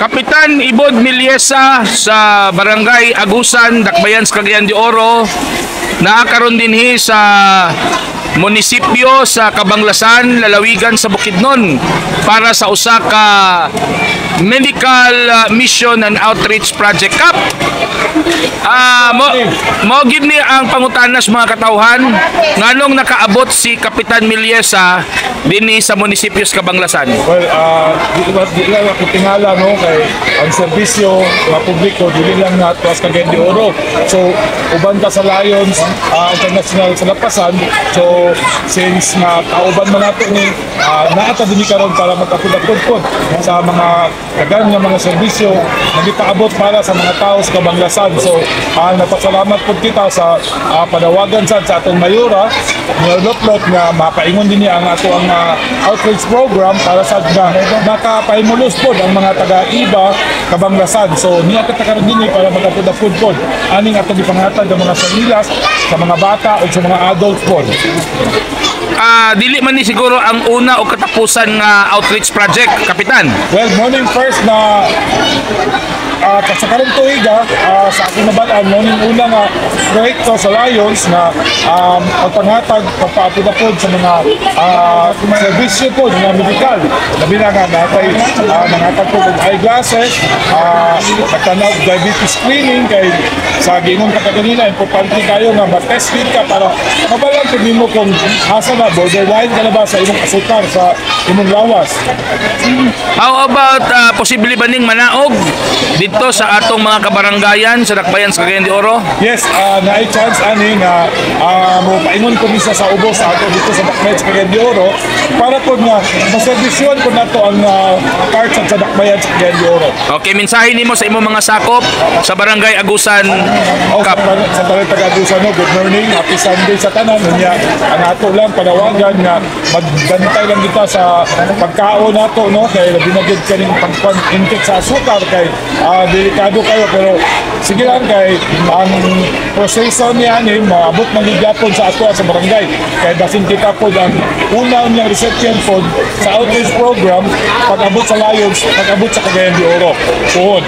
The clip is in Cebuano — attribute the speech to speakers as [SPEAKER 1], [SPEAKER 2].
[SPEAKER 1] Kapitan Ibod Milyesa sa Barangay Agusan, Dakbayan sa Cagayan de Oro, naa karon dinhi sa munisipyo sa Kabanglasan, lalawigan sa Bukidnon para sa usa ka medical mission and outreach project. Kap, mo gid ni ang pangutana sa mga katawhan, nganong nakaabot si Kapitan Milyesa dinhi sa munisipyo sa Kabanglasan?
[SPEAKER 2] Well, di lang ako tingala, no, kay ang serbisyo nga publiko dili lang na tuwas Cagayan de Oro. So uban ta sa Lions International sa Lapasan. So since nga kauban man nato ni naa ta dinhi karon para magapud-apud pod sa mga dagan nga mga serbisyo nga gipaabot para sa mga tao sa Kabanglasan. So napasalamat pod kita sa panawagan sad sa atong mayora, Mayor Lotlot, nga mapaingon din niya ang ato ang outreach program para sa nga makapahimulos pod ang mga taga-Iba Kabanglasan. So niya kita karon dinhi para magapud-apud pod aning atong gipangatag ng mga sardinas sa mga bata o sa mga adults pod.
[SPEAKER 1] Dili man ni siguro ang una o katapusan nga outreach project, Kapitan.
[SPEAKER 2] Well, morning first na sa karong tuig, sa akong nabal-an, morning una nga proyekto sa Lions na pagpangatag, pagpaapod-apod sa mga serbisyo po nga medikal. Labi na nga natay nangatag po og eyeglasses, nagtanaw og diabetes screening kay sa giingon ka kanina, importante kayo nga ma-test din ka para mabalan po nimo kung asa na, borderline ka na ba sa imong asukar sa imong lawas.
[SPEAKER 1] How about posible ba ning manaog dito sa atong mga kabaranggayan sa Dakbayan sa Cagayan de Oro?
[SPEAKER 2] Yes, naay chance ani nga mo paingon ko misa sa ubos ato dito sa Dakbayan sa Cagayan de Oro para po nga maserbisyon po nato ang parts sa Dakbayan sa Cagayan de Oro.
[SPEAKER 1] Okay, mensahe nimo sa imong mga sakop sa Barangay Agusan,
[SPEAKER 2] Oh,
[SPEAKER 1] Kap.
[SPEAKER 2] Sa tanan taga-Agusan, no, good morning, happy Sunday sa tanan. Unya, ang ato lang panawagan nga magbantay lang kita sa pagkaon nato, no, kay labi na gyud kaning pagpan intake sa asukar kay delikado kayo, pero sige lang kay ang proseso niya ni maabot man gyud gyapon sa ato sa barangay kay basin kita pod ang una niyang recipient pod sa outreach program pag-abot sa Lions, pag-abot sa Cagayan de Oro. Tuhod.